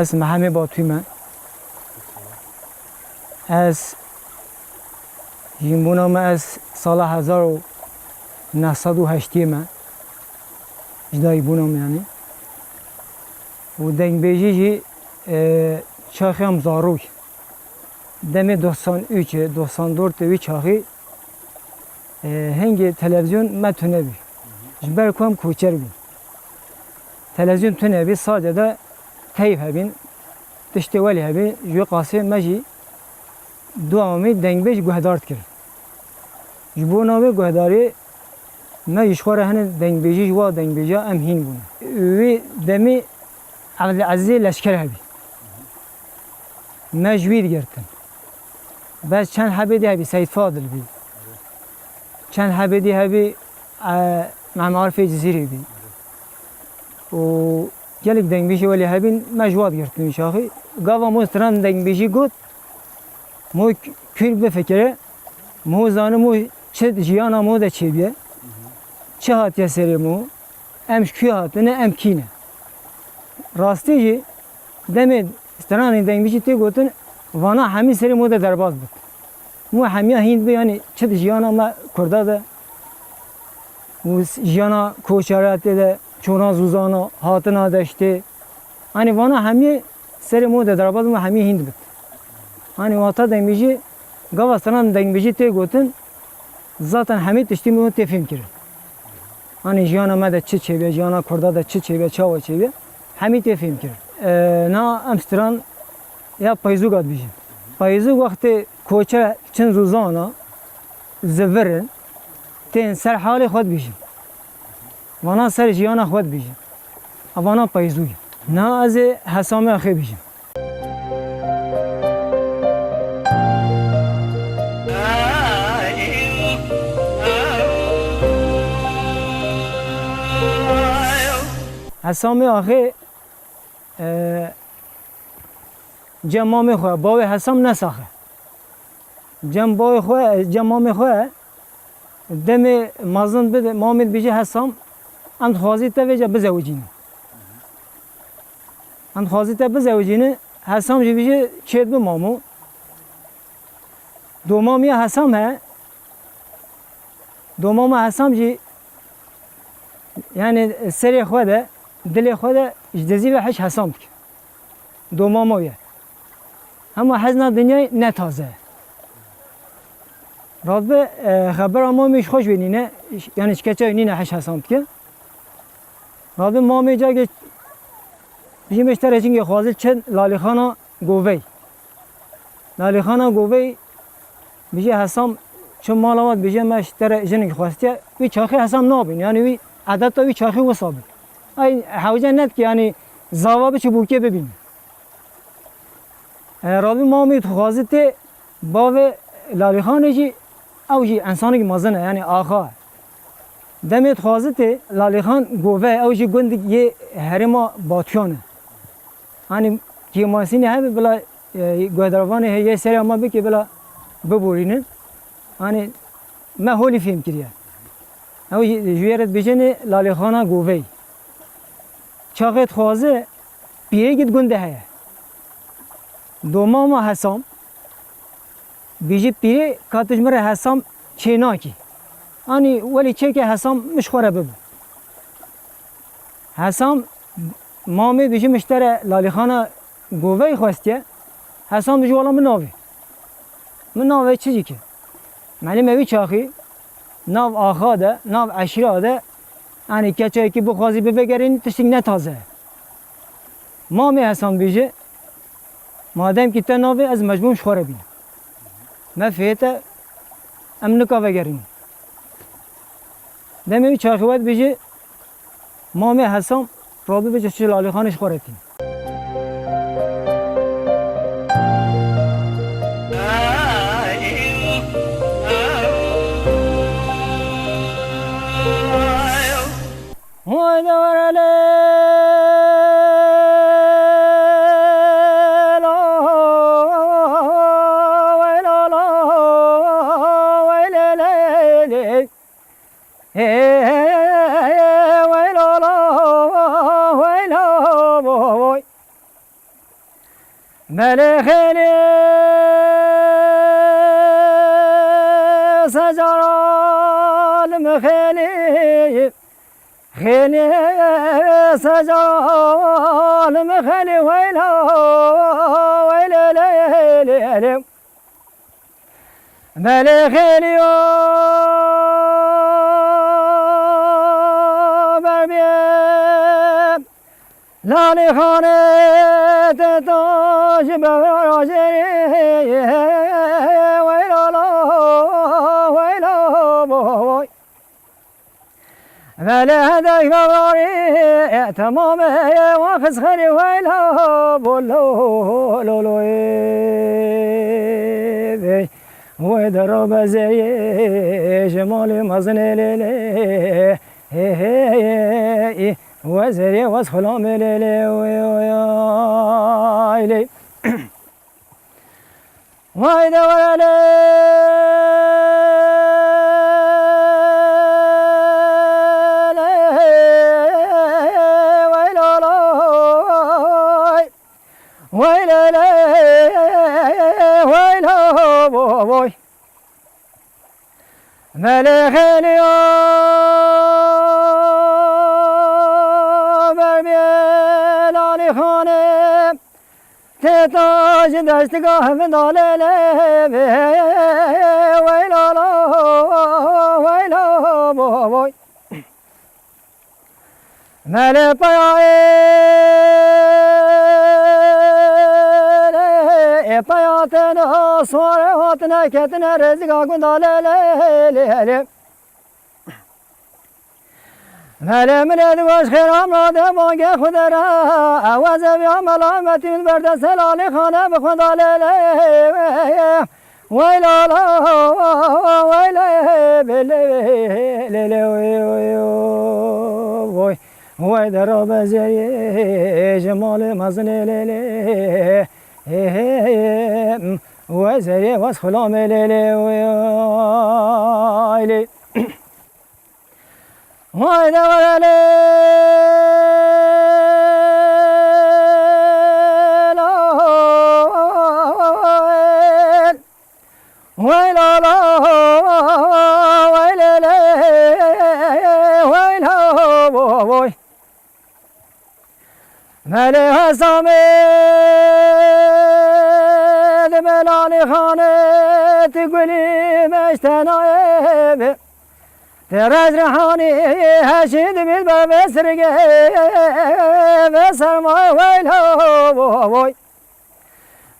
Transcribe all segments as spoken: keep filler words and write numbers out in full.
Ez Mehemê Batûyî me. Ez jînbûna me, ez sala hezar û neh sed û heştê me. Ji dayîbûna me yanî. Û dengbêjî jî, e, çaxê em zarok. Demê doksan üç, doksan dört wî çaxî, e, hingê televîzyon me tune bî. Ji ber ku em koçer bîn. Televîzyon tune bî, sadece de teyp hebîn, tiştê welê hebî, ji wê qasê me jî dewamî dengbêj guhdar dikirin. Ji bona wê guhdarî me jî ji xwe re hinek dengbêjî ji wa dengbêja em hîn bûne. Wî demî Evdilezîzê Leşker hebî. Me ji wî digirtin. Bes çend hebê dî hebî, Seyîd Fadil bî. Çend hebê dî hebî, e, Mehmet Arifê Cizîrî bî. Û gelek dengbêjê welê hebîn, me ji wa digirtin wî çaxî. Gava mo stran dengbêjî got, mo kûr bifikire, mo zani mo çi jiyana mo de çêbiye, çi hatiye serê mo, em ji kû hatine, em kî ne. Rastî jî demê stranên dengbêjî tê gotin, vana hemî serê mo de derbas bit. Mo hemiya hîn bi, yanî çi di jiyana me Kurda de, û s-, jiyana koçeratê de, çûna zûzana, hatina deştê. Yanî vana hemî serê mo de derbas, mo hemî hîn dibit. Yanî wata dengbêjî, gava stranan dengbêjî tê gotin, zaten hemî tiştî mo tê fêhm kirin. Yanî jiyana me de çi çêbe, jiyana Kurda de çi çêbe, çawa çêbe, hemî tê fêhm kirin. E, na em stran ya peyzûga dibêjin. Peyzûg wextê koçe çin zûzana, zivirin, tên ser halê xwe dibêjin. Vana ser jiyana xwe dibêjin. Evana peyzû ye. Na ez ê Hesamê Axê bêjim. Hesamê Axê, e, cem mamê xwe, bavê Hesam ne sax e. Cem bavê xwe, cem mamê xwe, demê mezin bide, mamê dibêje Hesam, em dixwazî te vêca bizewicînin. Em dixwazî te bizewicînin, Hesam jî bêje çêt bi mamo. Domamiya Hesam he, domama Hesam jî, yanî serê xwe de, dilê xwe de ji dizî ve hiş Hesam dike. Domamo ye. Hema hezna dinyayê ne taze ye. Rabbe, e, xebera mamê ji xwe ji wê nîne, yanî ji keça wê nîne hiş Hesam dike. Rabbe mamê cagê jî me ji te re çingê xwazil çin Lalîxana Govey. Lalîxana Govey bêje Hesam çi mala we dibêje me ji te re jinik xwestiye. Wî çaxê Hesam nabîn, yanî wî edeta wî çaxê wisa bî. Ay hewce nedike, yanî zava biçe bûkê bibîne. E, Rabî mamê dixwaze tê bavê Lalîxanê jî, ew jî ensanekî mezin e, yanî axa. Demê dixwaze tê Lalîxan Gove, ew jî gundek yê herêma Batuyan e. Hanî kêmasînê hebe bila, e, guhdarvanê heye serê ma bike bila biborînin. Hanî me holî fêm kiriye. Ew jî ji wê re dibêjinê Lalîxana Govey. Çaxê dixwaze pîrê gid gunde heye. Domama Hesam, bêjî pîrê ka tu ji min re Hesam çê nakî. Anî welî çêke Hesam min ji xwe re bibo. Hesam mamê bêjî min ji te re Lalîxana Govey xwestiye. Hesam bêjî wela min navê. Min navê çi jî ke. Melî me wî çaxî nav axa de, nav eşîra de, yanî keçayekî bixwazî bivegerînî tiştek ne taze ye. Mamê Hesan bêje, madem kî te navê ez mecbûr ji xwe re bînim. Me fête em nika vegerînin. Demê wî çaxî wet bêje, Mamê Hesan rabî bêje çi Lalîxanê ji xwe re tîn. Hey, hey, hey, hey, hey, wey lo lo, wey lo, oy. Belê xêlî secaran xêlî, xêlî secaran xêlî weyla, weylê lê lê lê. Belê xêlî yo berbiyê Lalî xanê tê to ji bevera jêrê, wey la la, wey la bo, wey. Belê hedek bevarî, temamê wan xizxerî, wey la bo, lo, lo, lo, ê, ê. Wey de rabe zeriyê ji malê mezinê lê lê. Hê, hê, hê, hê. We zeriyê wez xulamê lê lê, wey, wey, ay lê. Wey de were lê, lê, wey la la. Wey lê lê, wey lo bo boy. Belê xêlî yo berbiyê Lalî xanê tê to ji deştiga vinda lê lê, wey la la, wey lo bo boy. Belê paya ê, ê paya têne sware hatine ketine rêzika gunda lê lê lê lê. Belê min ê digoş xêra min de bangê xwe de re, ew ez eviya melametî min berde selalê xane bi xwe da lê lê. Wey la la, wey lê, bê lê, lê lê, wey, wey, wey. Wey de rabe zeriyê ji malê mezinê lê lê. Hê, hê, hê, wey zeriyê wez xulamê lê lê, wey, ay lê. Wey de were lê, la, wey la la, wey lê lê, wey la, wey. Belê Hesamê di Belalî xanê ti gulî meştenayê bi. Ti rez rihanî heşî dibît be vê sirgê, vê sermayê wey la, wey.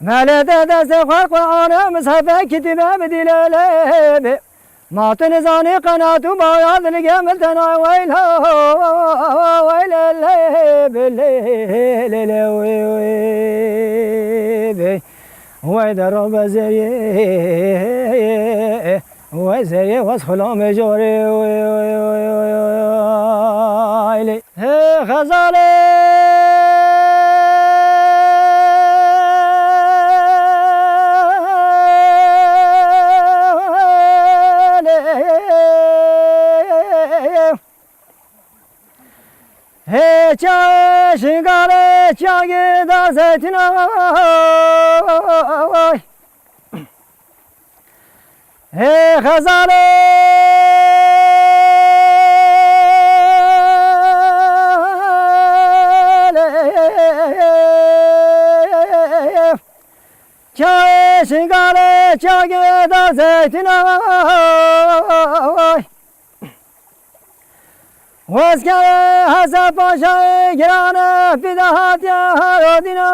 Belê te destê xwe Qur'ane, mishefe, kitîbe bidî lê lê bê. Ma tu nizanî qenat û baya dilgê min tena, wey la, wey lê lê bê lê lê lê, wey, wey bê. Wey de rabe zeriyê. Wey zeriyê wez xulamê jorê, wey, wey, wey, wey, wey, lê. Hê xezalê, lê. Hê çayê Şingalê, çagê da zeytuna, oy. Hê xezalê, çayê Şingalê, çagê da zeytuna, oy. Wezkere Hezeb Paşayê girane, fîda hatiye harodîna,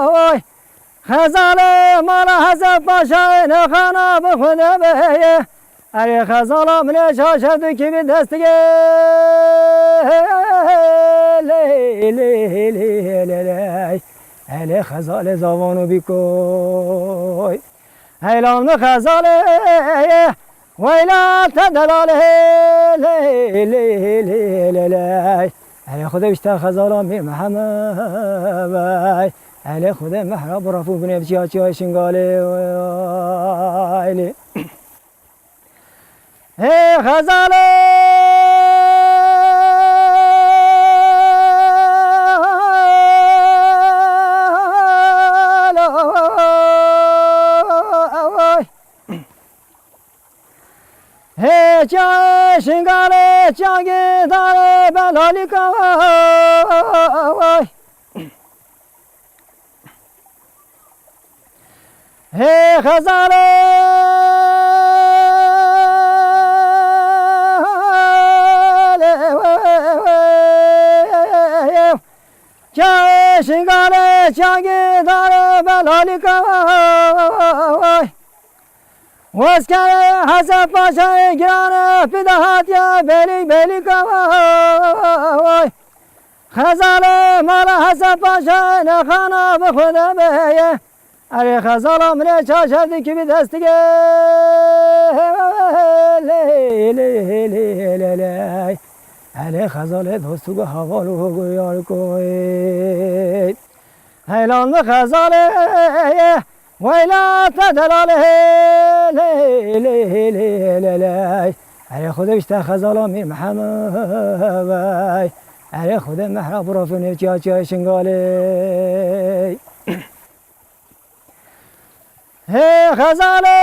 oy. Xezalê mala Hezeb Paşayê nexana bi xwe de beye. Erê xezala min ê şaşe dikî bi destigê. Lê, lê, lê, lê, lê. Elê xezalê zavan û bîkoy. Heylan mi xezalê, weyla te delalê, lê, lê, lê, lê, lê. Elê Xwedê bişte xezala Mîr Mihemed. Elê Xwedê mehra bi ref û binê biçiya çiya Şingalê, wey lê. Hê xezalê, Çayê Şingalê, çayê darê belalîka way. Hê Xezalê, çayê Şingalê, çayê darê belalîka way. Weskerê Hesen Paşayê giranê pî de hatiye belîk belîka way. Xezalê mala Hesen Paşayê nexana bi xwe de beye. Erê Xezala min ê çaşer dikî bi destige. Lê, lê, lê, lê, lê. Erê Xezalê dostû gu heval û gu yar koyê. Heylan bi Xezalê, weyla te delalê, lê, lê, lê, lê, lê. Erê Xwedê işte Xezala Mîr Mihemed, erê Xwedê mehra burafê nêvçiya çiyayê Şingalê. Hê Xezalê,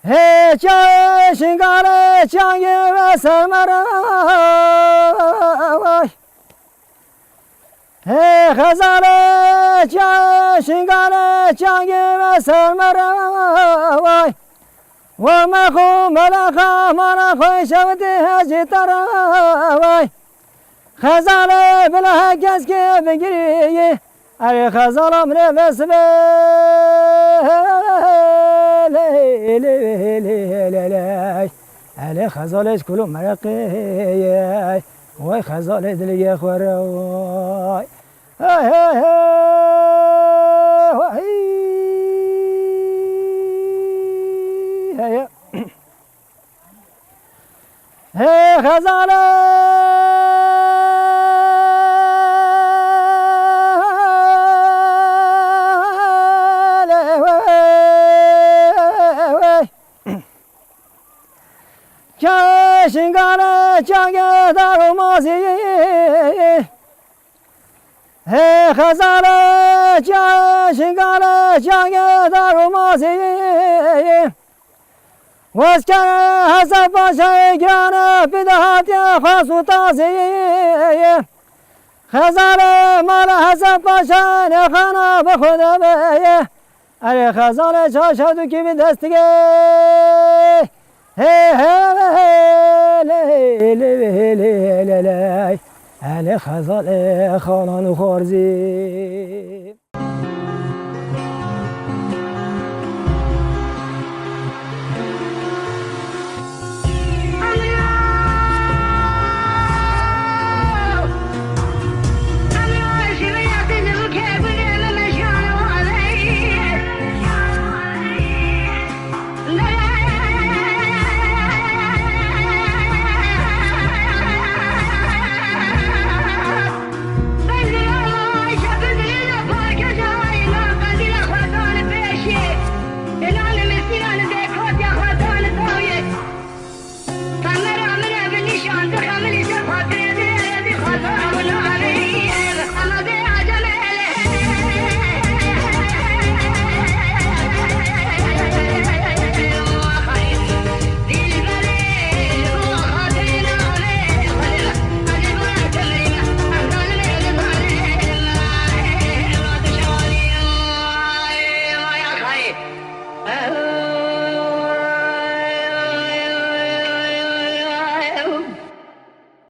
hê çayê Şingalê, çayê ve sermere way. Hê Xezalê, çayê Şingalê, çayê ve sermere way. Wa me xo melexa mala xo şewitê hecî te re way. Xezalê bila her kes kê bigirî. Erê Xezala min ê vesibe. Lê, lê, lê, lê, lê. Erê Xezalê ji kul û mereqê. Way Xezalê dilê xwe re way. Hey, hey, hey, hey, hey. Hey, Xezalê! Çayê Şingalê, çayê dar û mazî. Hê Xezalê, çayê Şingalê, çayê dar û mazî. Weskerê Hesen Paşayê giranê pî de hatiye xas û tazî. Xezalê mala Hesen Paşayê nexana bi xwe de beye. Erê Xezalê çaşa dikî bi destigê. Hey, hey, hey, lê, lê, lê, lê, lê. Erê Xezalê xalan û xwarzî.